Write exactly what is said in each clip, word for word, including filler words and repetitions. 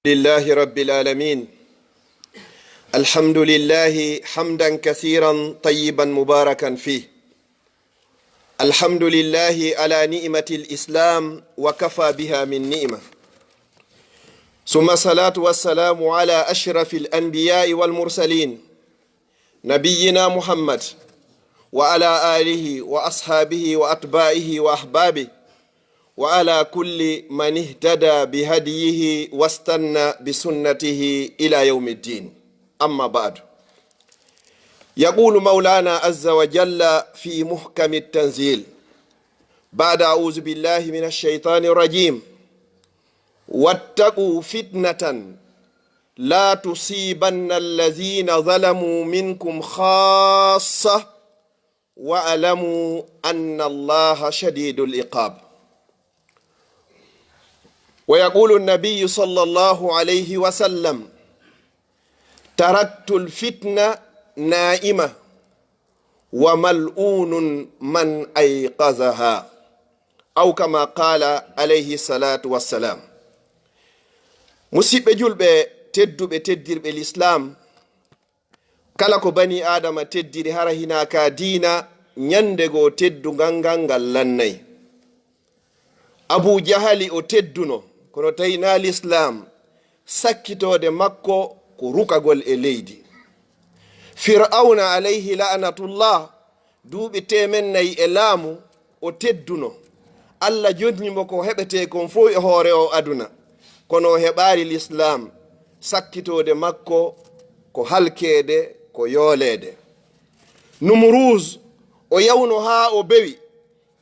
لله رب العالمين. الحمد لله حمدا كثيرا طيبا مباركا فيه. الحمد لله على نعمة الإسلام وكفى بها من نعمة. ثم الصلاة والسلام على أشرف الأنبياء والمرسلين نبينا محمد وعلى آله وأصحابه وأتباعه وأحبابه وعلى كل من اهتدى بهديه واستنى بسنته إلى يوم الدين. أما بعد، يقول مولانا عز وجل في محكم التنزيل بعد أعوذ بالله من الشيطان الرجيم: واتقوا فتنة لا تصيبن الذين ظلموا منكم خاصة واعلموا أن الله شديد العقاب. ويقول النبي صلى الله عليه وسلم: تركت الفتنة نائمة وملعون من أيقظها، أو كما قال عليه الصلاة والسلام. Musidɓe julɓe tedduɓe, teddirɓe Lislaam, kala ko banii Aadama teddiri, hara hinaa ka diina, ñande goo teddungal ngal, ngal lannay. Abuu Jahali o tedduno, kono tawi naa Lislaam, sakkitoode makko ko rukagol e leydi. Fir'awna alayhi la'natullah, duuɓi teemen nayi e laamu, o tedduno. Alla jonni mo ko heɓetee kon fow e hoore oo aduna, kono o heɓaali Lislaam. Sakkitoode makko ko halkeede, ko yooleede. Numuruus, o yawno haa o bewi,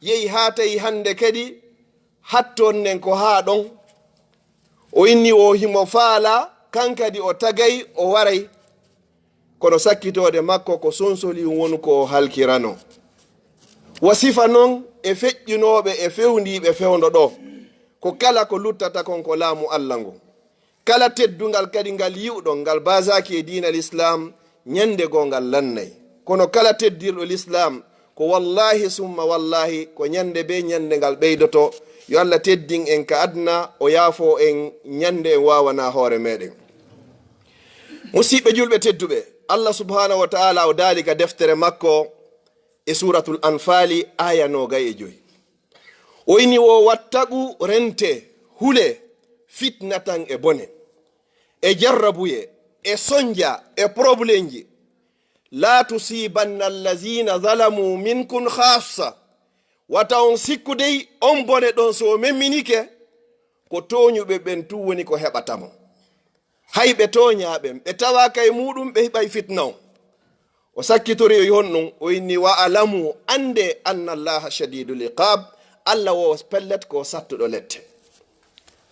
yehi haa tawi hannde kadi hatton nen ko haa ɗon. O inni o himo faala, kan kadi o tagay, o waray. Kono sakkitoode makko ko sonsoliyum wonu ko o halkirano. Wa sifa non e feƴƴunooɓe e fewndiiɓe fewndo ɗoo, ko kala ko luttata kon ko laamu Alla ngun. Kala teddungal kadi ngal yi'uɗon, ngal baasaaki e diina Lislaam, ñande goo ngal lannay. Kono kala teddirɗo Lislaam, ko wallaahi summa wallaahi, ko ñande bee ñande ngal ɓeydoto. Yo Alla teddin en ka aduna, o yaafoo en ñande en waawanaa hoore meeɗen. Musidɓe julɓe tedduɓe, Alla subhaanahu wa ta'aala o daali ka deftere makko e Suuratul Anfaali, aaya noogay e joy. O inni wo: "Wattaqu, rente, hule, fitnatan e bone, e jarrabuye, e sonja, e problemji. La tusibanna allazina zalamu minkum khassa." Wata on sikku dey, on bone ɗon, so o memminike, ko tooñuɓe ɓen tun woni ko heɓata mo. Hay ɓe tooñaa ɓen, ɓe tawaaka e muuɗum, ɓe heɓay fitna on. O sakkitori o honɗum, o inni: "Wa alamu, annde, anna Allaha shadidul iqab, Alla wo pellet ko sattuɗo lette."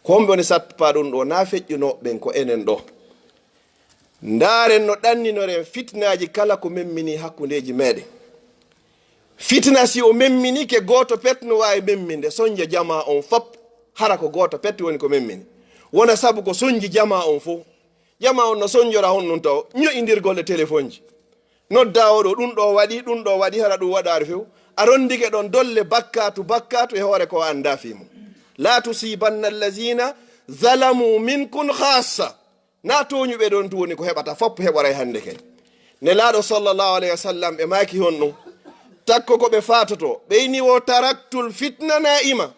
Ko homɓe woni sattupaa ɗum ɗo? Naa feƴƴunooɓe ɓen ko enen ɗo. Ndaaren no ɗanninoren fitnaaji kala ko memmini hakkundeeji meeɗen. Fitna si o memminike, gooto pet no waawi memminde, sonja jamaa on fop, hara ko gooto pet woni ko memmini. Wona sabu ko sonji jamaa on fof. Jamaa on no sonjora honɗum taw? Ño'indirgol e telefonji. Noddaa oɗo, ɗum ɗo waɗi, ɗum ɗo waɗi, hara ɗum waɗaari few. A rondike ɗon dolle bakkaatu, bakkaatu e hoore ko a anndaa fii mum. "La tusibanna allazina zalamu minkum khassa." Naa tooñuɓe ɗon tun woni ko heɓata, fop heɓoray hannde kay. Nelaaɗo sallallahu alayhi wa sallam ɓe maaki honɗum? Takko ko ɓe faatoto, ɓe inni wo: "Taraktul fitna naa'ima."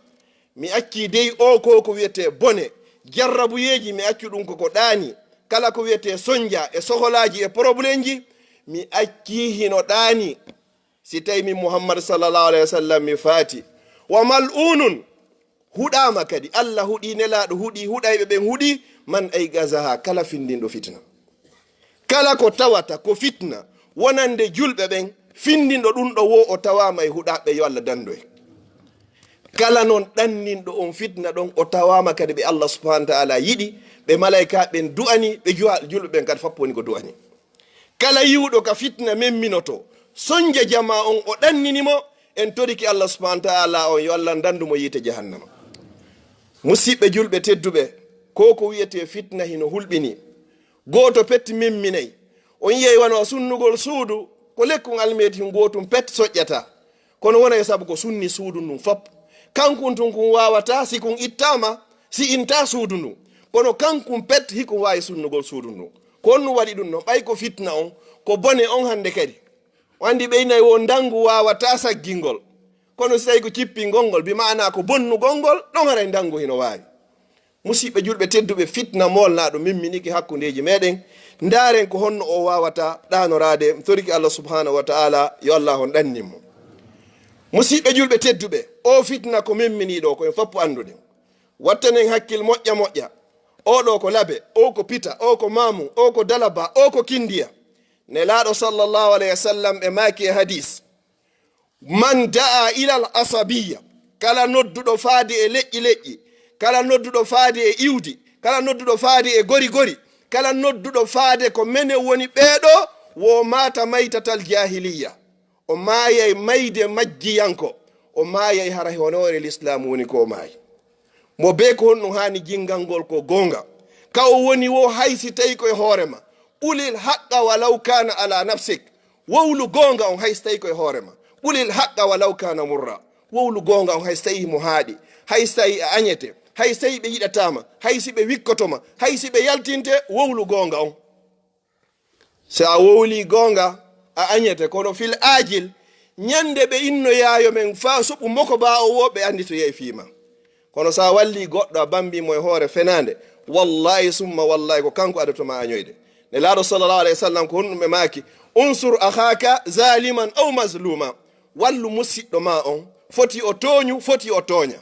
Mi acci dey o ko ko wiyetee bone, jarrabuyeeji, mi accu ɗum ko ko ɗaani. Kala ko wiyetee sonja e soholaaji e problemji, mi acci hino ɗaani. Si tawi min Muhammad sallallahu alayhi wa sallam mi faati, wa mal'unun, huɗaama kadi. Alla huɗi, Nelaaɗo huɗi, huɗayɓe ɓen huɗi, man ayqazaha, kala findinɗo fitna. Kala ko tawata ko fitna wonande julɓe ɓen, findinɗo ɗum ɗo wo o tawaama e huɗaaɓe, yo Alla dandu en. Kala non ɗanninɗo on fitna ɗon, o tawaama kadi ɓe Alla subhanahu wa ta'ala yiɗi, ɓe malaika ɓen du'ani, ɓe juha-, julɓe ɓen kadi fop woni ko du'ani. Kala yi'uɗo ka fitna memminoto, sonja jamaa on, o ɗannini mo, en toriki Alla subhanahu wa ta'ala on, yo Alla dandu mo yiite jahannama. Musidɓe julɓe tedduɓe, ko ko wiyetee fitna hino hulɓini. Gooto pet memminay. On yi'ay wano sunnugol suudu, ko lekkun almeeti hun gootun pet soƴƴata. Kono wonay sabu ko sunni suudu ndun fop. Kankun tun kun waawataa, si kun ittaama, si intaa suudu ndun. Kono kankum pet hiko waawi sunnugol suudu ndu. Ko honɗum waɗi ɗum non? Ɓay ko fitna on, ko bone on hannde kadi. O anndi ɓe inay wo ndanngu waawataa saggingol. Kono si tawi ko cippingol ngol, bi maanaa ko bonnugol ngol, ɗon haray ndanngu hino waawi. Musiɓɓe julɓe tedduɓe, fitna moolnaaɗo mimminike hakkundeeji meɗen. Ndaaren ko honno o waawata ɗaanoraade. Mi torike Allah subhanahu wa ta'ala, yo Allah on ɗannin mo. Musiɓɓe julɓe tedduɓe, o fitna ko mimminiiɗo, ko en foppu anndude. Wattanen hakkil moƴƴa moƴƴa. O ɗo ko labe, o ko pita, o ko mamu, o ko dalaba, o ko kindiya. Nelaaɗo sallallahu alayhi wa sallam ɓe maaki e hadis: "Man da'a ilal asabiyya," kala nodduɗo faade e leƴƴi leƴƴi, kala nodduɗo faade e iwdi, kala nodduɗo faade e gori gori, kala nodduɗo faade ko menen woni ɓeeɗo, wo maata maytatal jahiliyya. O maayay mayde majjiyanko, o maayay hara honoore Lislaam woni ko o maayi. Mo bee ko honɗum haani jinngangol ko goonga. Ka o woni wo, hay si tawi ko e hoore ma. Qulil haqqa walaw kana ala nafsik. Wowlu goonga on hay si tawi ko e hoore ma. Qulil haqqa walaw kana murra. Wowlu goonga on hay si tawi mo haaɗi. Hay si tawi a añete. Hay si tawi ɓe yiɗataa ma. Hay si ɓe wikkoto ma. Hay si ɓe yaltinte, wowlu goonga on. Si a wowli goonga, a añete, kono fil aajil, ñande ɓe innoyaayo men faa suɓu moko baa o wo, ɓe anndi to yehi fii ma. Kono si a walli goɗɗo, a bambi mo e hoore fenaande, wallahi summa wallahi ko kanko adato ma añoyde. Nelaaɗo sallallahu alayhi wa sallam ko honɗum ɓe maaki: "Unsur akhaka zaliman aw mazluma." Wallu musiɗɗo ma on, foti o tooñu, foti o tooña.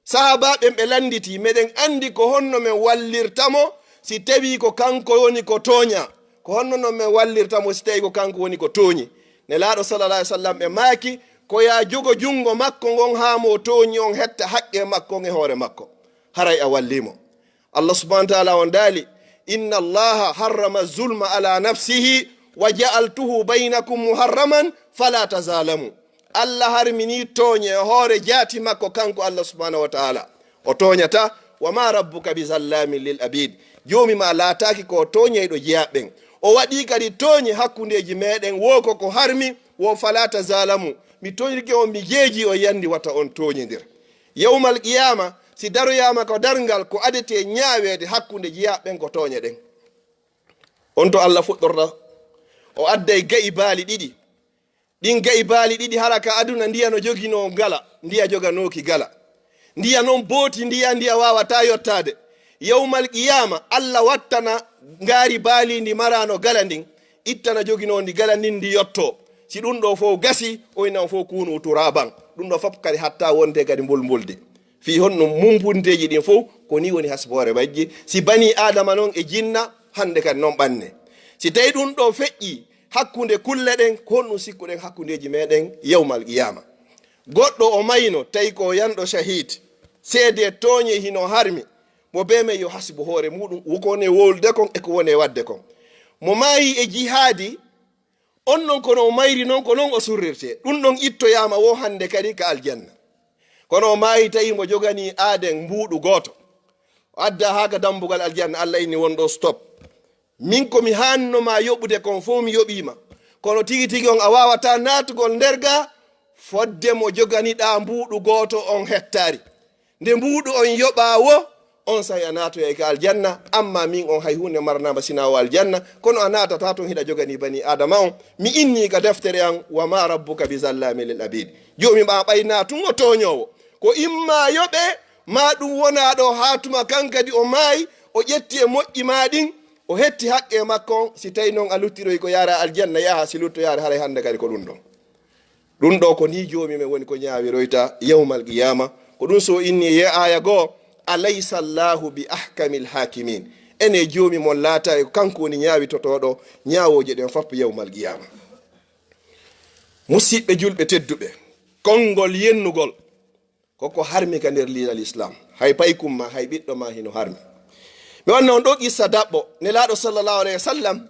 Sahaabaaɓe ɓe lannditi, meɗen anndi ko honno men wallirta mo si tawii ko kanko woni ko tooña. Ko honno non men wallirta mo si tawii ko kanko woni ko tooñi? Nelaaɗo sallallahu alayhi wa sallam ɓe maaki, ko yaa jogo junngo makko ngon haa mo tooñi on hetta haqqe makko on e hoore makko. Haray a wallii mo. Allah subhanahu wa ta'ala on daali: "Inna Allaha harrama zulma ala nafsihi wa ja'altuhu baynakum muharraman fala tazalamu." Allah harmini tooñe e hoore jaati makko, kanko Allah subhanahu wa ta'ala. O tooñata, "Wa ma rabbuka bi zallamin lil abid." Joomi ma laataaki ko tooñayɗo jeyaaɓe ɓen. O waɗi kadi tooñe hakkundeeji meɗen, wo ko ko harmi, wo fala tazalamu. Mi toñirke on, mi jeeji on, yandi wata on tooñindir. Yawmal qiyaama, si daroyaama ko darngal, ko adetee ñaaweede hakkunde jeyaaɓe ɓen ko tooñe ɗen. On to Allah fuɗɗorta, o adday ga'i baali ɗiɗi. Ɗin ga'i baali ɗiɗi, hara ka aduna ndiya no joginoo gala, ndiya joganooki gala. Ndiya non booti ndiya, ndiya waawataa yottaade. Yawmal qiyaama, Allah wattana ngaari baali ndi maraano gala ndin, ittana joginoo ndi gala ndin, ndi yottoo. Si ɗum ɗoo fow gasi, o ina on fow kuunu turaaban. Ɗum ɗoo fof kadi hatta wonde kadi mbulmbuldi. Fii honno mumpunteeji ɗin fow, ko nii woni hasboore majji. Si banii Aadama non e jinna, hannde kadi non ɓanne. Si tawi ɗum ɗoo feƴƴi hakkunde kulle ɗen, ko honɗum sikkuɗen hakkundeeji meɗen yawmal qiyaama? Goɗɗo o mayno, tawi ko yanɗo shahid, seede tooñe hino harmi, mo bee men yo hasibu hoore muɗum, ko woni e wowlude kon e ko woni e waɗde kon. Mo maayi e jihaadi, on non, kono o mayri non, ko non o surrirtee. Ɗum ɗon ittoyaama wo hannde kadi ka aljanna. Kono o maayi tawi mo joganii aaden mbuuɗu gooto. O adda haa ka dambugal aljanna, Allah inni won ɗo stop. Min ko mi haanno ma yoɓude kon fow mi yoɓii ma. Kono tigi tigi on a waawataa naatugol nder ga fodde mo joganiɗaa mbuuɗu gooto on hettaari. Nde mbuuɗu on yoɓaa wo, on saa'i a naatoyay ka aljanna, amma min on hay huunde maranaama sinaa o aljanna, kono a naatataa ton hiɗa joganii banii Aadama on. Mi innii ka deftere an, "Wa ma rabbuka bi zallamin lil abid." Joomi maa ɓay naa tun o tooñoowo. Ko imma yoɓe, maa ɗum wonaa ɗo haa tuma kan kadi o maayi, o ƴetti e moƴƴi maa ɗin, o hetti haqqe makko on, si tawi non a luttiroy ko yaara aljanna yaha, si luttoyaare haray hannde kadi ko ɗum ɗon. Ɗum ɗo ko nii Joomi men woni ko ñaawiroyta yawmal qiyaama. Ko ɗum so inni ye aaya goo, "Alaysa Allahu bi ahkamil hakimin." Ene Joomi mon laata e ko kanko woni ñaawitotooɗo ñaawooje ɗen fof yawmal qiyaama. Musiɓɓe julɓe tedduɓe, konngol yennugol, ko ko harmi ka nder diinal Islam. Hay paykum ma, hay ɓiɗɗo ma hino harmi. Mi wanna on ɗo qissa daɓɓo. Nelaaɗo sallallahu alayhi wa sallam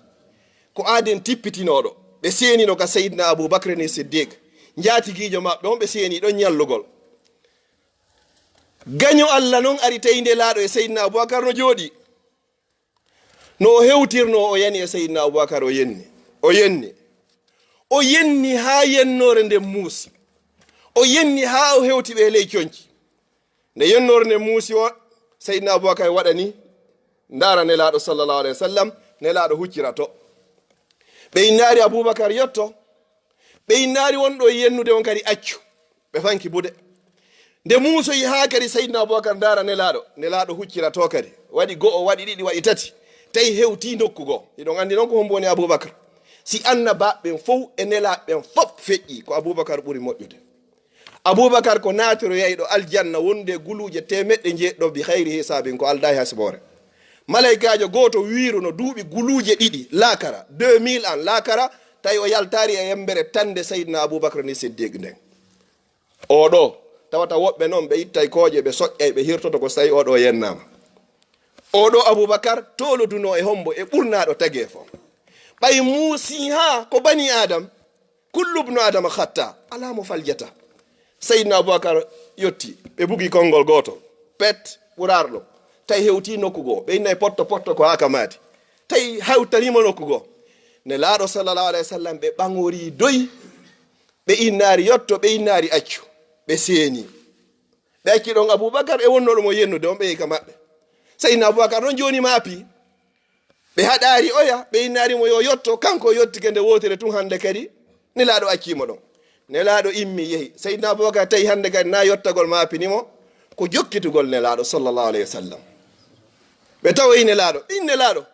ko aaden tippitinooɗo. Ɓe seenino ka Seydina Abu Bakr ni Siddiq, njaatigiijo maɓɓe on, ɓe seeni ɗon ñallugol. Gaño Allah non ari tawi Nelaaɗo e Seydina Abu Bakar no jooɗi. No o hewtirnoo, o yani e Seydina Abubakar, o yenni. O yenni. O yenni haa yennoore nden muusi. O yenni haa o hewti ɓe ley conci. Nde yennoore nden muusi o, Seydina Abubakar waɗani Ndaara Nelaaɗo sallallahu alayhi wa sallam, Nelaaɗo huccira to. Ɓe innaari Abubakar yotto, ɓe innaari wonɗo e yennude on kadi accu. Ɓe fanki buuɗe. Nde muusoyi haa kadi Seydina Abubakar ndaara Nelaaɗo, Nelaaɗo huccira to kadi. Waɗi go'o, waɗi ɗiɗi, waɗi tati. Tawi hewti nokku goo. Hiɗon anndi non ko hombo woni Abubakar. Si annabaaɓe ɓen fow e nelaaɓe ɓen fow feƴƴi, ko Abubakar ɓuri moƴƴude. Abubakar ko naatiroyayɗo aljanna wonde guluuje teemeɗɗe njeeɗiɗo bi hayri hisaabin, ko aldaa e hasiboore. Malaykaajo gooto wiiruno duuɓi guluuje ɗiɗi laakara, deux mille an laakara, tawi o yaltaari e yembere tande Seydina Abubakar ni Siddiq nden. Oo ɗoo, tawata woɓɓe non ɓe ittay kooƴe, ɓe soƴƴay, ɓe hirtoto ko so tawi oo ɗoo yennaama. Oo ɗoo Abubakar toolodunoo e hombo e ɓurnaaɗo tageefo. Ɓay muusi haa ko bani Adam, kullu bnu Adama khatta, alaa mo faljata. Seydina Abubakar yotti, ɓe bugi konngol gootol. Pet, ɓuraarɗo. Tawi hewti nokku goo. Ɓe innay potto potto ko haa ka maadi. Tawi hawtaniima nokku goo. Nelaaɗo sallallahu alayhi wa sallam ɓe ɓaŋorii doy. Ɓe innaari yotto, ɓe innaari accu. Ɓe seeni. Ɓe acci ɗon Abubakar e wonnooɗo mo yennude on, ɓe yehi ka maɓɓe. Seydina Abubakar ɗon jooni maapi. Ɓe haɗaari oya, ɓe innaari mo yo yotto, kanko o yottike nde wootere tun hande kadi. Nelaaɗo accii mo ɗon. Nelaaɗo immi yehi. Seydina Abubakar tawi hande kadi na yottagol maapini mo, ko jokkitugol Nelaaɗo sallallahu alayhi wa sallam. Ɓe tawoyi Nelaaɗo, in Nelaaɗo,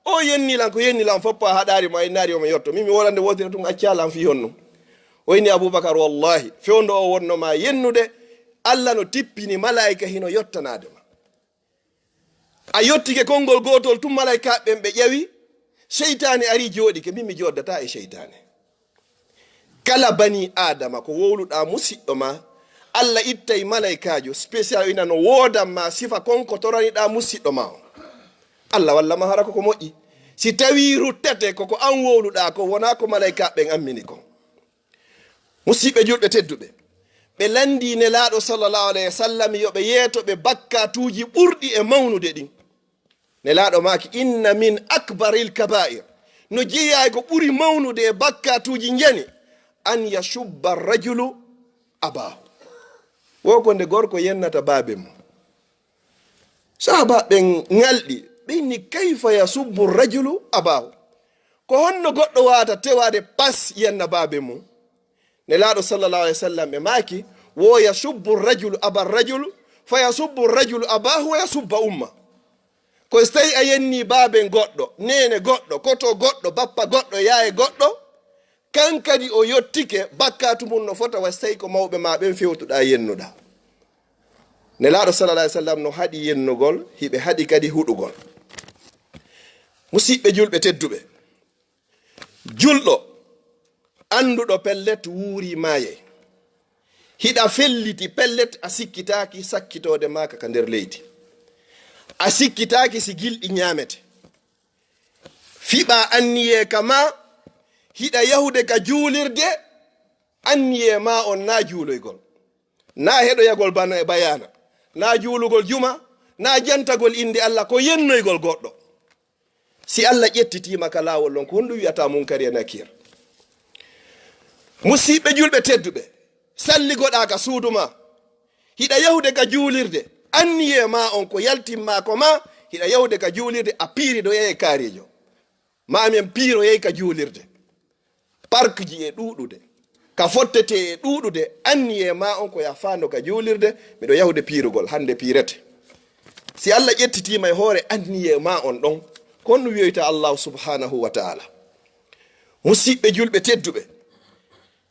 o yenni lan, ko yenni lan fof a haɗaari mo, a innaari o mo yotto. Min mi woɗande wootere tun, accaa lan fii honɗun? O inni Abubakar, wallahi, fewndo o wonno ma yennude, Allah no tippini malaa'ika hino yottanaade ma. A yottike konngol gootol tun, malaa'ikaaɓe ɓen ɓe ƴawi, seytaane ari jooɗike, min mi jooɗdataa e seytaane. Kala banii Aadama ko wowluɗaa musiɗɗo ma, Allah ittay malaa'ikaajo spécial ina no woodan ma sifa kon ko toraniɗaa musiɗɗo ma on. Allah walla ma hara ko ko moƴƴi. Si tawii ruttete ko ko an wowluɗaa ko, wonaa ko malaa'ikaaɓe ɓen ammini kon. Musiɓɓe julɓe tedduɓe, ɓe lanndii Nelaaɗo sallallahu alayhi wa sallam yo ɓe yeeto ɓe bakkaatuuji ɓurɗi e mawnude ɗin. Nelaaɗo maaki, inna min akbaril kabaa'ir, no jeyaa e ko ɓuri mawnude e bakkaatuuji njani, an yasubba rajulu abaahu. Wo ko nde gorko yennata baabe mum. Sahaabaaɓe ɓen ŋalɗi, ɓe inni, kayfa yasubbu rajulu abaahu? Ko honno goɗɗo waawata tewaade pas yenna baabe mum? Nelaaɗo sallallahu alayhi wa sallam ɓe maaki, wo yasubbu rajulu aba rajulu, fa yasubbu rajulu abaahu wa yasubba umma. Ko so tawi a yenni baaben goɗɗo, neene goɗɗo, koto goɗɗo, bappa goɗɗo, yaaye goɗɗo, kan kadi o yottike, bakkaatu mum no fota wa so tawi ko mawɓe ma ɓen fewtuɗaa yennuɗaa. Nelaaɗo sallallahu alayhi wa sallam no haɗi yennugol, hiɓe haɗi kadi huɗugol. Musiɓɓe julɓe tedduɓe, julɗo annduɗo pellet wuuri maayay. Hiɗa felliti pellet, a sikkitaaki sakkitoode maaka ka nder leydi. A sikkitaaki si gilɗi ñaamete. Fiɓaa anniyee ka ma, hiɗa yahude ka juulirde, anniyee ma on naa juuloygol, naa heɗoyagol bana e bayaana, naa juulugol juma, naa jantagol innde Allah, ko yennoygol goɗɗo. Si Allah ƴettitiima ka laawol ɗon, ko honɗum wi'ataa Munkari e Nakiir? Musiɓɓe julɓe tedduɓe, salligoɗaa ka suudu ma, hiɗa yahude ka juulirde, anniyee ma on ko yaltin ma ko ma, hiɗa yahude ka juulirde, a piiridoyay e kaarijo. Maa men piiroyay ka juulirde. Parkji e ɗuuɗude. Ka fottetee e ɗuuɗude, anniyee ma on ko ya faando ka juulirde, miɗo yahude piirugol, hande piirete. Si Allah ƴettitiima e hoore anniyee ma on ɗon, ko honɗum wi'oyta Allahu subhanahu wa ta'ala? Musiɓɓe julɓe tedduɓe,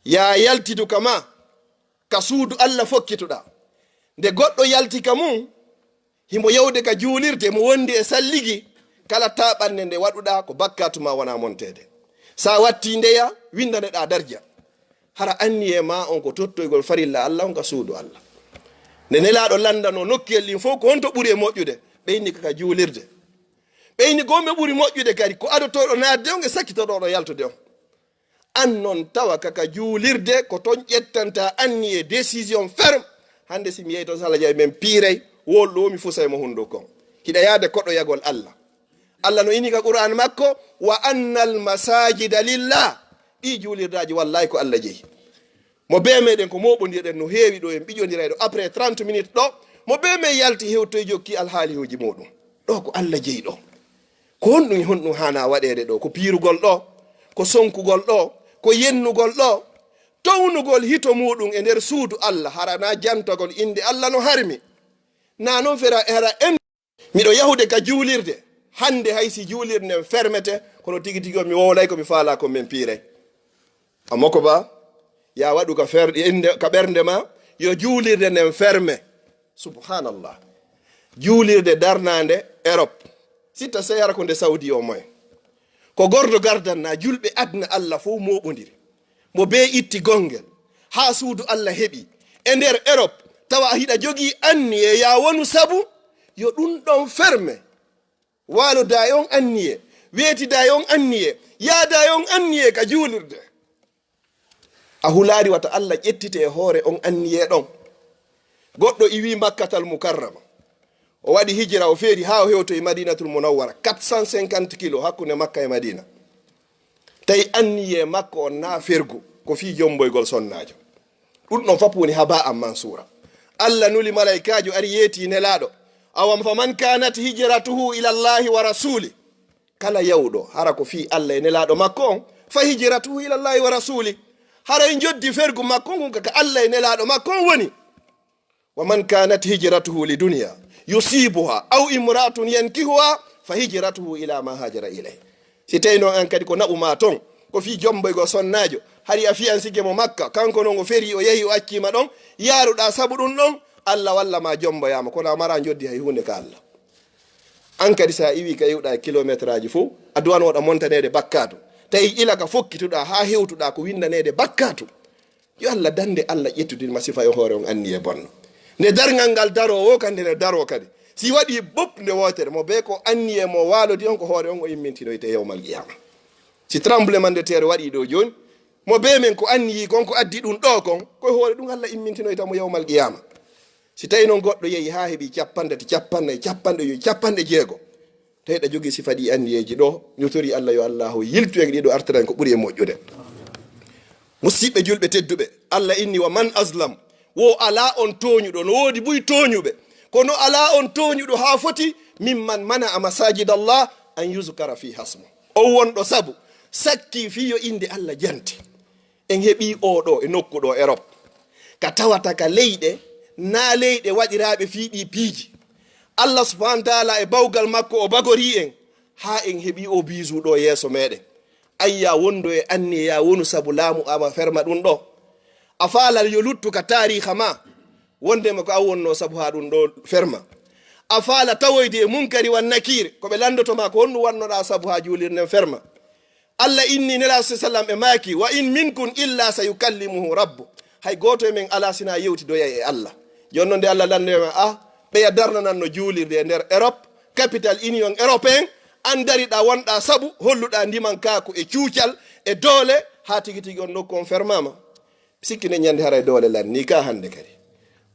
yaa yaltidu ka ma, ka suudu Allah fokkituɗaa. Nde goɗɗo yalti ka mum, himo yahude ka juulirde, mo wondi e salligi, kala taaɓannde nde waɗuɗaa, ko bakkaatu ma wona monteede. Sa watti ndeya, winndaneɗaa darja. Hara anniyee ma on ko tottoygol farilla Allah on ka suudu Allah. Nde Nelaaɗo lanndano nokkuyel ɗin fow, ko honto ɓuri e moƴƴude? Ɓe inni ka, ka juulirde. Ɓe inni ko honɓe ɓuri moƴƴude kadi, ko adotooɗo naatde on e sakkitotooɗo yaltude on. An non tawa ka, ka juulirde, ko ton ƴettanta anniyee, décision ferme. Hande si mi yehi ton, si Allah jaɓi, men piiray, wol ɗo mi fusay mo hunduko. Hiɗa yaade koɗoyagol Allah. Allah no ini ka Qur'an makko, wa annal masajida lillah. Ɗi juulirdaaji wallahi ko Allah jeyi. Mo bee meɗen ko mooɓondirɗen no heewi ɗo, en ɓiƴondiray ɗo. Après trente minutes ɗo, mo bee men yalti hewtoy jokki alhaaliuji muɗum. Ɗo ko Allah jeyi ɗo. Ko honɗum, honɗum haana waɗeede ɗo? Ko piirugol ɗo, ko sonkugol ɗo, ko yennugol ɗo, townugol hito muuɗum e nder suudu Allah, hara na jantagol innde Allah no harmi. Na non fera, hara en. Miɗo yahude ka juulirde. Hannde hay si juulirde nden fermete, kono tigi tigi on mi wowlay ko mi faalaa ko men piiray. Amma ko ba, ya waɗu ka fer-, innde, ka ɓernde ma, yo juulirde nden ferme. Subhanallah. Juulirde darnaande Europe. Sitta seyara ko nde Saudi o moye. Ko gordo gardan na julɓe adna Allah fof mooɓondiri. Mo bee itti gongel. Haa suudu Allah heɓi. E nder Europe, tawa hiɗa jogii anniye ya wonu sabu, yo ɗum ɗon ferme. Waaloda e on anniye. Weetida e on anniye. Yaada e on anniye ka juulirde. A hulaari wata Allah ƴettite e hoore on anniye ɗon. Goɗɗo iwi Makkatal Mukarrama. O waɗi hijira, o feeri haa o hewtoyi Madinatul Munawwara, quatre cent cinquante kilo hakkunde Makka e Madina. Tawi anniye makko on na fergu, ko fii jomboygol sonnaajo. Ɗum ɗon fop woni haba an mansuura. Allah nuli malaykaajo ari yeeti nelaaɗo. Awa faman kanat hijratuhu ila Allahi wa rasuli. Kala yawɗo, hara ko fii Allah e nelaaɗo makko on, fa hijratuhu ila Allahi wa rasuli. Haray njoddi fergu makko ngun ka, ka Allah e nelaaɗo makko on woni. Wa man kanat hijratuhu li dunya yusibuha aw imra'atun yankihuha fa hijratuhu ila ma hajara ilayh. Si tawi non an kadi ko naɓu ma ton, ko fii jomboygol sonnaajo, hari a fiyansike mo Makka, kanko non o feri, o yahi, o accii ma ɗon, yaaruɗaa sabu ɗum ɗon, Allah walla ma jomboyaa mo, kono a maraa njoddi hay huunde ka Allah. An kadi sa iwi ka iwɗaa e kilometraaji fof, a duwanooɗo montaneede bakkaatu. Tawi ila ka fokkituɗaa haa hewtuɗaa ko windaneede bakkaatu. Yo Allah dande Allah ƴettudin ma sifa e hoore on anniye bonno. Nde darngal ngal daroo wo kadi nde daroo kadi. Si waɗi bop nde wootere mo bee ko anniye mo waalodi on ko hoore on o immintinoyte yawmal qiyama. Si tremblement de terre waɗi ɗo jooni, mo bee men ko anniyi kon ko addi ɗum ɗo kon, ko hoore ɗum Allah immintinoyta mo yawmal qiyama. Si tawi non goɗɗo yehi haa heɓi capanɗe tati, capanɗe, capanɗe joyi, capanɗe jeego, tawi ɗa jogii sifa ɗi anniyeeji ɗo, ñotori Allah yo Allahu yiltu en ɗiɗo artiran ko ɓuri e moƴƴude. Musiɓɓe julɓe tedduɓe, Allah inni: "Wa man azlam", wo alaa on tooñuɗo, no woodi buy tooñuɓe, kono alaa on tooñuɗo haa foti, "mimman mana'a masajid Allah an yuzkara fi hasmu". On wonɗo sabu sakki fii yo innde Allah jante. En heɓii oo ɗoo e nokku ɗoo Erop, ka tawata ka leyɗe, naa leyɗe waɗiraaɓe fii ɗii piiji. Allah subhanahu wa taala e bawgal makko o bagorii en, haa en heɓii oo biisu ɗoo yeeso meeɗen. Ayya wondu e anniya wonu sabu laamu ama ferma ɗum ɗoo. A faalal yo luttu ka taariiha ma, wondema ko an wonnoo sabu haa ɗum ɗoo ferma. A faala tawoyde e Munkari wan Nakiir, ko ɓe lanndoto ma ko honɗum wannoɗaa sabu haa juulirde nden ferma. Allah inni Nelaaɗo sallam e maaki: "Wa in minkum illa sayukallimuhu rabbu." Hay gooto e men alaa sinaa yewtidoyay e Allah. Jooni non nde Allah lanndema, a ɓeya darnananno juulirde e nder Erop, capital Union Européen, an dariɗaa wonɗaa sabu holluɗaa ndimankaaku e cuucal e doole haa tigi tigi on nokku on fermaama. Sikki ne ñande haray doole lan ni ka hannde kadi.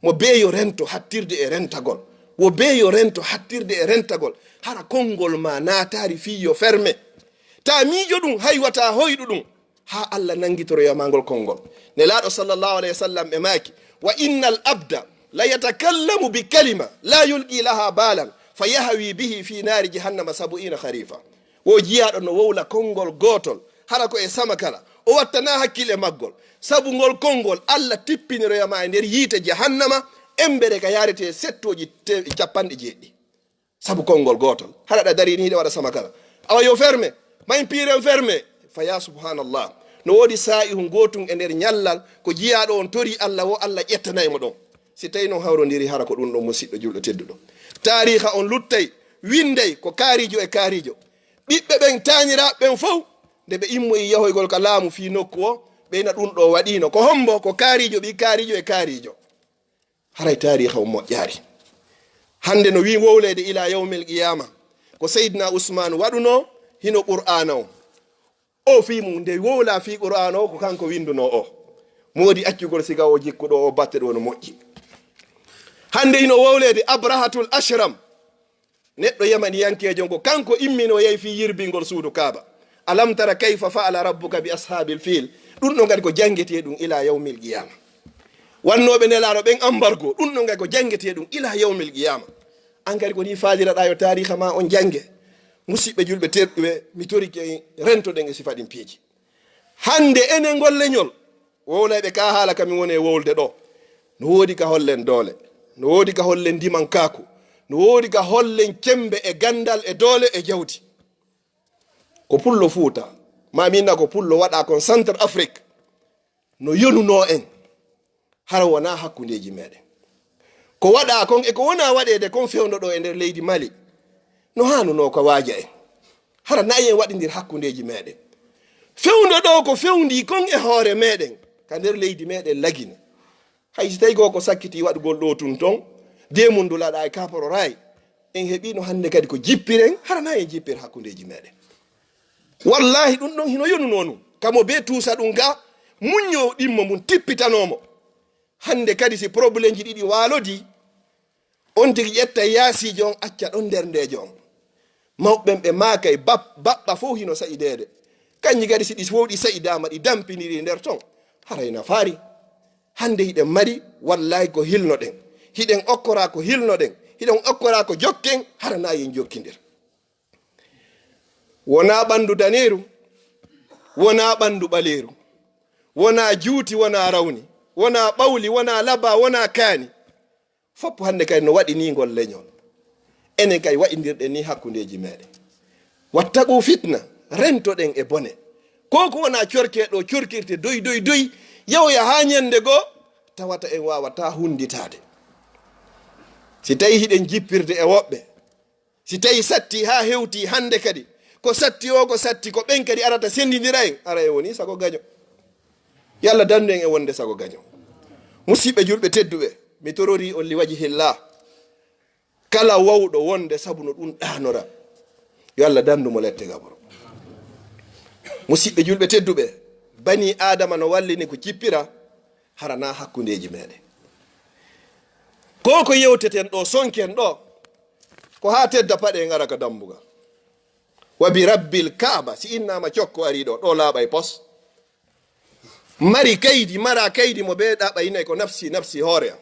Mo bee yo rento hattirde e rentagol. Wo bee yo rento hattirde e rentagol. Hara konngol ma naataari fii yo ferme. Ta miijo ɗum, hay wata hoyɗu ɗum. Haa Allah nanngitoroya ma ngol konngol. Nelaaɗo sallallahu alayhi wa sallam ɓe maaki: "Wa innal abda la yatakallamu bi kalima la yulqi laha balan fa yahwi bihi fi naari jahannama sabu'ina kharifa." Wo jiyaaɗo no wowla konngol gootol, hara ko e sama kala, o wattanaa hakkil e maggol. Sabu ngol konngol, Allah tippiniroya ma e nder yiite jahannama, embere ka yaarete settooji te-, capanɗe jeeɗiɗi. Sabu konngol gootol. Hara ɗa darii ni hiɗa waɗa sama kala. Awa yo ferme, mayin piiren ferme. Fa ya subhanallah. No woodi saa'ihun gootun e nder ñallal, ko jiyaaɗo on torii Allah wo Allah ƴettanay mo ɗon. Si tawi non hawrondiri, hara ko ɗum ɗon musiɗɗo julɗo tedduɗo. Taariiha on luttay, winday ko kaarijo e kaarijo. Ɓiɓɓe ɓen, taaniraaɓe ɓen fow, nde ɓe immoyi yahoygol ka laamu fii nokku o, ɓeyna ɗum ɗo waɗiino. Ko hombo? Ko kaarijo ɓii kaarijo e kaarijo. Haray taariiha on moƴƴaari. Hannde no wii wowleede ila yawmil qiyama. Ko Seydina Usmaan waɗuno hino Qur'aana on. O fii mum nde wowla fii Qur'aana o ko kanko windunoo o. Moodi accugol siga o jikkuɗo o batte ɗo no moƴƴi. Hannde hino wowleede Abrahatul Ashram. Neɗɗo yamaniyankeejo ngo, kanko immino yahi fii yirbingol suudu Kaaba. "Alam tara kayfa fa'ala rabbuka bi ashaabil fiil?" Ɗum ɗo ngadi ko janngetee ɗum ila yawmil qiyama. Wannooɓe Nelaaɗo ɓen ambargo, ɗum ɗo ngadi ko janngetee ɗum ila yawmil qiyama. An kadi ko ni faaliraɗaa yo taariiha ma on jannge. Musidɓe julɓe tedduɓe, mi torike en rentoɗen e sifa ɗin piiji. Hannde enen ngol leñol, wowlayɓe ka haala ka mi woni e wowlde ɗo. No woodi ka hollen doole, no woodi ka hollen ndimankaaku, no woodi ka hollen cembe e ganndal e doole e jawdi. Ko pullo Fuuta, ma min na ko pullo waɗa kon Centre Afrique, no yonunoo en, hara wonaa hakkundeeji meɗen. Ko waɗa kon e ko wona waɗeede kon fewndo ɗo e nder leydi Mali, no haanunoo ko waaja en, hara na en waɗindir hakkundeeji meɗen. Fewndo ɗo ko fewndi kon e hoore meɗen, ka nder leydi meɗen Lagine. Hay si tawi ko ko sakkiti waɗugol ɗo tun ton, de mun dulaɗa e kaporo ray, en heɓino hannde kadi ko jippiren, hara na en jippir hakkundeeji meɗen. Wallahi ɗum ɗon hino yonunoo nun. Kamo be tuusa ɗum ga, muñño ɗimmo mun tippitanomo. Hannde kadi si problemji ɗiɗi waalodi, on tigi ƴetta yaasiijo on, acca ɗon nder ndeejo on. Mawɓen ɓe maakay bap-, baɓɓa fof hino sa'ideede. Kanji kadi si ɗi fof ɗi sa'idaama, ɗi dampiniri nder ton, haray nafaari. Hannde hiɗen mari, wallahi ko hilnoɗen. Hiɗen okkora ko hilnoɗen. Hiɗen okkora ko jokken, hara na yen jokkindir. Wonaa ɓanndu daneeru, wonaa ɓanndu ɓaleeru, wonaa juuti, wonaa rawni, wonaa ɓawli, wonaa laba, wonaa kaani. Fof hannde kadi no waɗi ni ngol leñol. Enen kay waɗindirɗen ni hakkundeeji meɗen. Wattaqu fitna, rentoɗen e bone. Ko ko wonaa corke ɗo corkirte doy, doy, doy, yawya haa ñande goo, tawata en waawataa hunnditaade. Si tawi hiɗen jippirde e woɓɓe, si tawi satti haa hewti hannde kadi, ko satti o, ko satti, ko ɓen kadi arata senndindira en, ara en woni sago gaño. Yo Allah dandu en e wonde sago gaño. Musidɓe julɓe tedduɓe, mi torori on li wajhillah. Kala wawɗo wonde sabu no ɗum ɗaanora, yo Allah dandu mo lette gaboro. Musidɓe julɓe tedduɓe, bani Aadama no wallini ko jippira, hara na hakkundeeji meɗen. Ko ko yewteten ɗo, sonken ɗo, ko haa tedda paɗe ngara ka dambugal. Wa bi rabbil Kaaba, si innama cokko ari ɗo, ɗo laaɓay pos. Mari kaydi, mara kaydi mo be ɗaɓaynay ko nafsi, nafsi hoore am.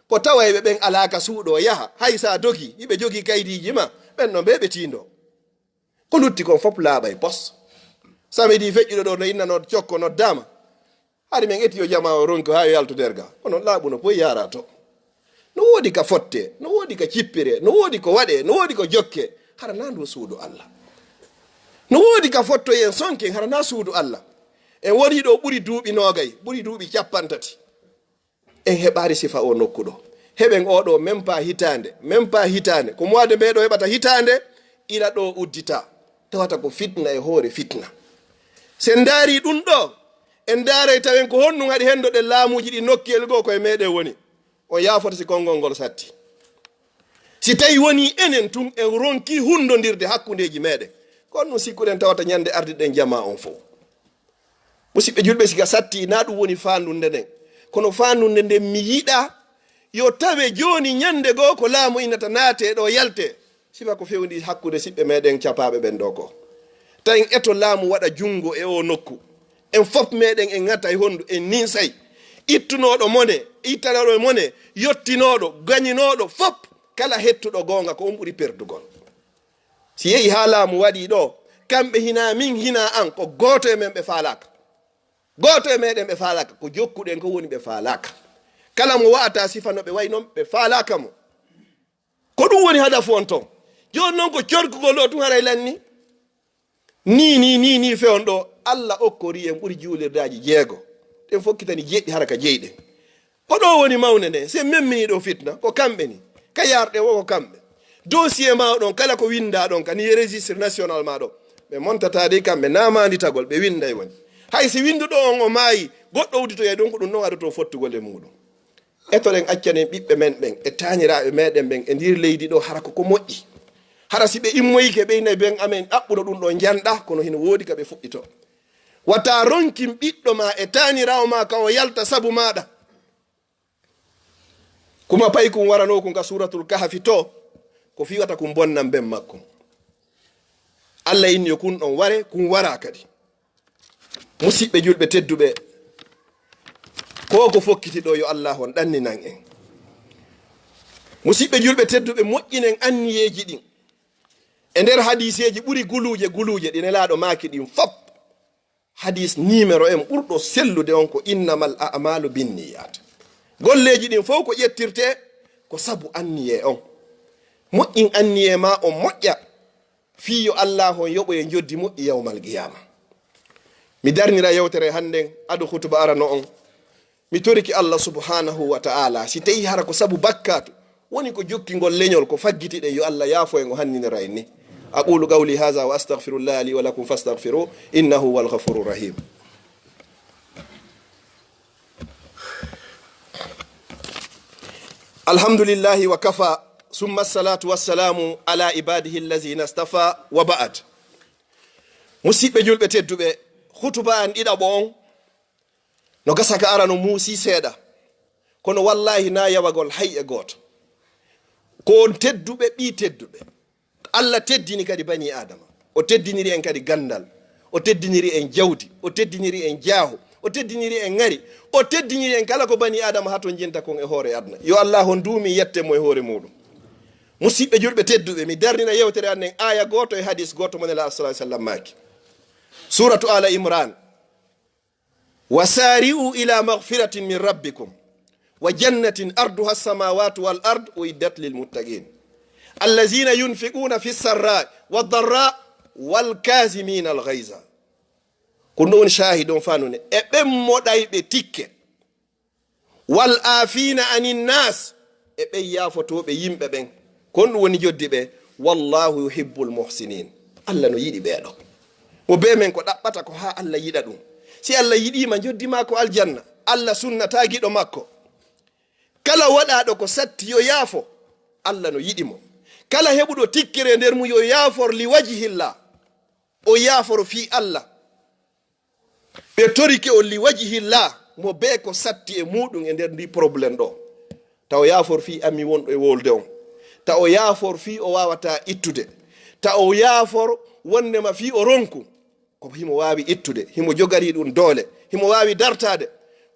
Ko tawayɓe ɓen alaa ka suuɗo yaha, hay sa dogi, hiɓe jogi kaydiiji ma, ɓen ɗon be ɓe tiindo. Ko lutti kon fof laaɓay pos. Samedi feƴƴuɗo ɗo no innanoo cokko noddaama. Hari men eti yo jamaa o ronki haa yo yaltu nder ga. Kono laaɓu no poyi yaara to. No woodi ka fotte, no woodi ka cippire, no woodi ko waɗe, no woodi ko jokke. Hara na ndu suudu Allah. No woodi ka fottoyen sonken, hara na suudu Allah. En woni ɗo ɓuri duuɓi noogay, ɓuri duuɓi cappanɗe tati. En heɓaari sifa o nokku ɗo. Heɓen o ɗo, même pas hitaande, même pas hitaande. Ko mois de mai ɗo heɓata hitaande, ila ɗo uddita. Tawata ko fitna e hoore fitna. Si en ndaari ɗum ɗo, en ndaaray tawen ko honɗum haɗi hendoɗen laamuuji ɗi nokkuyel goo ko e meɗen woni. On yaafoto si konngol ngol satti. Si tawi woni enen tun en ronki hunndondirde hakkundeeji meɗen. Ko honɗum sikkuɗen tawata ñande ardiɗen jamaa on fof? Musidɓe julɓe, si ka satti, na ɗum woni faandunde nden. Kono faandunde nden mi yiɗa yo tawe jooni ñande goo ko laamu innata naate ɗo yalte. Sifa ko fewndi hakkunde siɓɓe meɗen capaaɓe ɓen ɗo ko. Tawi en eto laamu waɗa junngo e o nokku. En fof meɗen en ŋatay honndu, en ninsay. Ittunooɗo mone, ittanooɗo mone, yottinooɗo, gañinooɗo fof, kala hettuɗo goonga ko on ɓuri perdugol. Si yehi haa laamu waɗi ɗo, kamɓe hinaa min, hinaa an, ko gooto e men ɓe faalaaka. Gooto e meɗen ɓe faalaaka. Ko jokkuɗen ko woni ɓe faalaaka. Kala mo wa'ata sifa no ɓe wayi non, ɓe faalaaka mo. Ko ɗum woni hadafu on ton. Jooni non ko corkugol ɗo tun haray lanni. Ni, ni, ni, ni fewon ɗo. Allah okkori en ɓuri juulirdaaji jeego. Ɗen fokkitani jeɗɗi hara ka jeyɗen. Ko ɗo woni mawnde nde, si en memmini ɗo fitna, ko kamɓe ni. Ka yarɗe wo ko kamɓe. Dossier ma o ɗon, kala ko winnda ɗon, ka ni registre national ma ɗo. Ɓe montata de kamɓe, na maanditagol, ɓe winnday woni. Hay si winnduɗo on o maayi, goɗɗo udditoyay ɗon, ko ɗum non adoto fottugol e muɗum. Etoɗen accanen ɓiɓɓe men ɓen, e taaniraaɓe meɗen ɓen, e ndir leydi ɗo, hara ko ko moƴƴi. Hara si ɓe immoyike ɓe inay ɓen amen ɗaɓɓuɗo ɗum ɗo njanɗa, kono hino woodi ka ɓe fuɗɗito. Wata ronkin ɓiɗɗo ma e taaniraawo ma ka o yalta sabu maɗa. Kuma pay kun waranoo kun ka Suuratul Kahfi to, ko fii wata kun bonnan ben makkun. Allah inni yo kun ɗon ware, kun wara kadi. Musiɓɓe julɓe tedduɓe, ko ko fokkiti ɗo yo Allah on ɗanninan en. Musidɓe julɓe tedduɓe, moƴƴinen anniyeeji ɗin. E nder hadiiseeji ɓuri guluuje, guluuje ɗi Nelaaɗo maaki ɗin fop, hadiis niimero en ɓurɗo sellude on ko: "Innamal a'maalu binniyat." Golleeji ɗin fof ko ƴettirtee ko sabu anniyee on. Moƴƴin anniyee ma on moƴƴa, fii yo Allaahu on yoɓoye njoddi moƴƴi yawmal qiyaama. Mi darnira yewtere hannden, ado hutuba arano on. Mi toriki Allah subhanahu wa ta'ala, si tawi hara ko sabu bakkaatu woni ko jokkingol leñol, ko faggitiɗen, yo Allah yaafo en, o hanninira en ni. أقول قولي هذا وأستغفر الله لي ولكم فاستغفروه إنه هو الغفور الرحيم. الحمد لله وكفى، ثم الصلاة والسلام على عباده الذين اصطفى، وبعد. Musidɓe julɓe tedduɓe, hutuba an ɗiɗaɓo on, no gasa ka arano muusi seeɗa, kono wallaahi na yawagol hay e gooto. Ko on tedduɓe, ɓii tedduɓe. Allah teddini kadi banii Aadama. O teddiniri en kadi ganndal. O teddiniri en jawdi. O teddiniri en jaahu. O teddiniri en ŋari. O teddiniri en kala ko banii Aadama hatonjinta kon e hoore aduna. Yo Allah on duumi yette mo e hoore muuɗum. Musidɓe julɓe tedduɓe, mi darnina yewtere an nden aaya gooto e hadiis gooto mo Nelaaɗo sallallahu alaihi wasallam maaki. Suuratu Aala Imraan. وسارعوا إلى مغفرة من ربكم وجنة عرضها السماوات والأرض أعدت للمتقين الذين ينفقون في السراء والضراء والكاظمين الغيظ. Ko ɗum woni shaahid on fanune. E ɓen moɗayɓe tikke. والعافين عن الناس, e ɓen yaafotooɓe yimɓe ɓen. Kon ɗum woni joddi ɓe, والله يحب المحسنين. Allah no yiɗi ɓee ɗoo. Mo bee men ko ɗaɓɓata ko haa Allah yiɗa ɗum. Si Allah yiɗiima, joddi maa ko aljanna. Allah sunnata giɗo makko. Kala waɗaaɗo ko satti yo yaafo, Allah no yiɗi mo. Kala heɓuɗo tikkere nder mum yo yaafor li wajhillah. O yaaforo fii Allah. Ɓe torike on li wajhillah, mo bee ko satti e muuɗum e nder ndi problème ɗoo. Taw yaafor fii ami wonɗo e wolde on. Taw yaafor fii o waawataa ittude. Taw yaafor wonndema fii o ronku. Ko himo waawi ittude, himo jogori ɗum doole, himo waawi dartaade.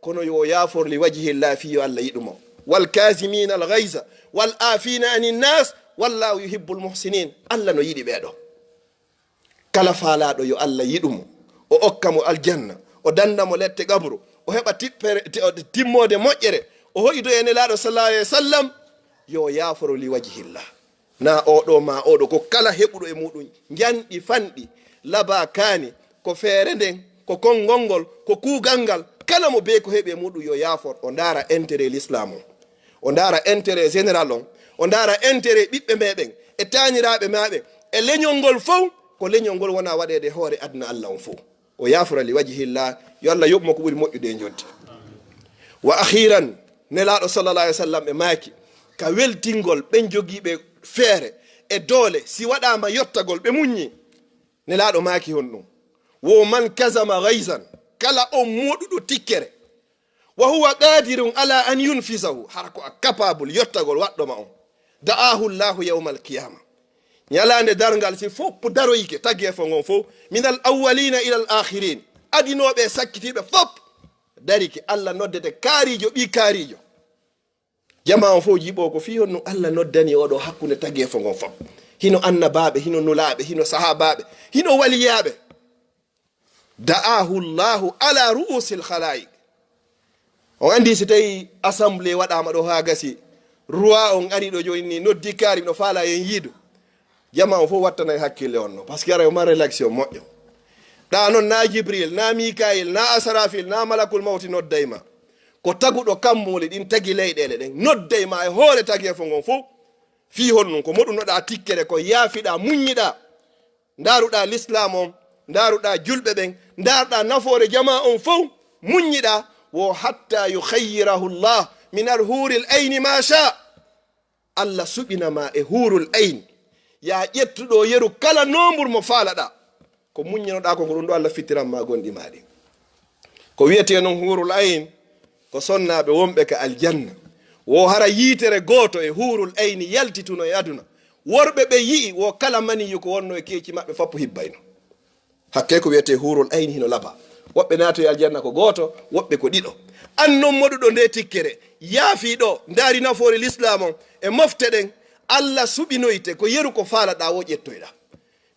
Kono yo yaafor li wajhillah fii yo Allah yiɗu mo. والكاظمين الغيظ والعافين عن الناس والله يحب المحسنين. Allah no yiɗi ɓee ɗoo. Kala faalaaɗo yo Allah yiɗu mo, o okka mo aljanna, o danda mo lette qabru, o heɓa tippere, ti-, o, timmoode moƴƴere, o hoydo e Nelaaɗo sallallahu alaihi wasallam, yo yaaforo li wajhillah. Na oo ɗoo ma oo ɗoo, ko kala heɓuɗo e muuɗum njanɗi fanɗi, laba kaani, ko feere nden, ko konngol ngol, ko kuugal ngal, kala mo bee ko heɓi e muuɗum yo yaafor, o ndaara intérêt l'islam on. O ndaara intérêt général on. O ndaara intérêt ɓiɓɓe ɓee ɓen, e taaniraaɓe maa ɓen, e leñol ngol fow, ko leñol ngol wona waɗeede e hoore aduna Allah on fow. O yaafora li wajhillah, yo Allah yoɓ mo ko ɓuri moƴƴude e njoɓdi. Wa akhiran, Nelaaɗo sallallahu alaihi wasallam ɓe maaki, ka weltingol ɓen jogiiɓe feere e doole, si waɗaama yottagol, ɓe muññi. Nelaaɗo maaki honɗum? Wo من كظم غيظا, kala on moɗuɗo tikkere, وهو قادر على أن ينفذه, hara ko a capable yottagol waɗɗo ma on. دعاه الله يوم القيامة. Ñalaande darngal, si fof daroyike, tageefo ngon fof, من الأولين إلى الآخرين, adinooɓe e sakkitiiɓe fof darike, Allah noddete kaariijo, ɓii kaariijo. Jamaa on fof jiɓo ko fii honno Allah noddani oo ɗoo hakkunde tageefo ngon fof. Hino annabaaɓe, hino nulaaɓe, hino sahaabaaɓe, hino waliyaaɓe. دعاه الله على رؤوس الخلائق. On anndi si tawi assemblée waɗaama ɗoo haa gasi, roi on ari ɗoo jooni ni, noddi kaari, no faala en yiidu. Jamaa on fof wattanay hakkille on no, parce que aray o mara réaction moƴƴo. Ɗa non na Jibril, na Mikail, na Asrafil, na Malakul Mawti nodday ma. Ko taguɗo kammuuli ɗin, tagi leyɗeele ɗen, nodday ma e hoore tageefo ngon fof. Fii honɗum? Ko moɗunoɗa tikkere, ko yaafiɗa, muññiɗa. Ndaaruɗa l'islam on, ndaaruɗa julɓe ɓen, ndaaruɗa nafoore jamaa on fow, muññiɗa, wo حتى يخيره الله من الحور العين ما شاء. Allah suɓina ma e huurul ayn. Yaa ƴettuɗo yeru kala nombur mo faalaɗa. Ko muññinoɗa ko, ko ɗum ɗo Allah fittiran ma gonɗi ma ɗin. Ko wiyetee non huurul ayn, ko sonnaaɓe wonɓe ka aljanna. Wo hara yiitere gooto e huurul ayni yaltituno e aduna. Worɓe ɓe yi'i wo kala maniyu ko wonno e keeci maɓɓe foppu hibbayno. Hakkee ko wiyetee huurul ayni hino laba. Woɓɓe naatoy aljanna ko gooto, woɓɓe ko ɗiɗo. An non moɗuɗo nde tikkere, yaafiiɗo, ndaari nafoore Lislaam on e mofte ɗen. Allah suɓinoyte ko yeru ko faalaɗaa wo ƴettoyɗaa.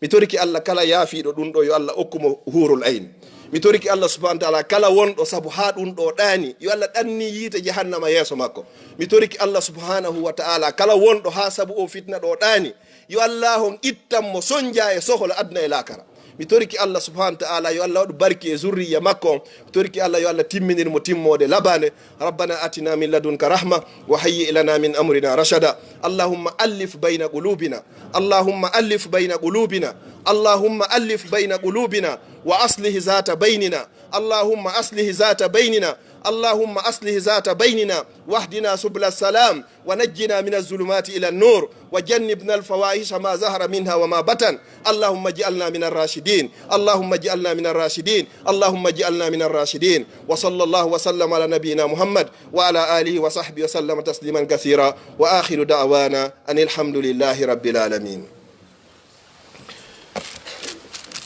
Mi torike Allah kala yaafiiɗo ɗum ɗo, yo Allah okku mo huurul ayn. Mi torike Allah subhanahu wa ta'ala kala wonɗo sabu haa ɗum ɗo ɗaani, yo Allah ɗanni yiite jahannama yeeso makko. Mi torike Allah subhanahu wa ta'ala kala wonɗo haa sabu o fitna ɗo ɗaani, yo Allah on ittan mo sonja e sohla aduna e laakara. Mi torike Allah subhanahu wa ta'ala yo Allah waɗu barki e zurriya makko on. Mi torike Allah yo Allah timminir mo timmoode labaande. ربنا آتنا من لدنك رحمة وهيئ لنا من أمرنا رشدا. اللهم ألف بين قلوبنا. اللهم ألف بين قلوبنا. اللهم ألف بين قلوبنا وأصلح ذات بيننا. اللهم أصلح ذات بيننا. اللهم أصلح ذات بيننا واهدنا سبل السلام ونجنا من الظلمات إلى النور وجنبنا الفواحش ما ظهر منها وما بطن. اللهم اجعلنا من الراشدين. اللهم اجعلنا من الراشدين. اللهم اجعلنا من الراشدين. وصلى الله وسلم على نبينا محمد وعلى آله وصحبه وسلم تسليما كثيرا. وآخر دعوانا أن الحمد لله رب العالمين.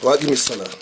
وأقم الصلاة.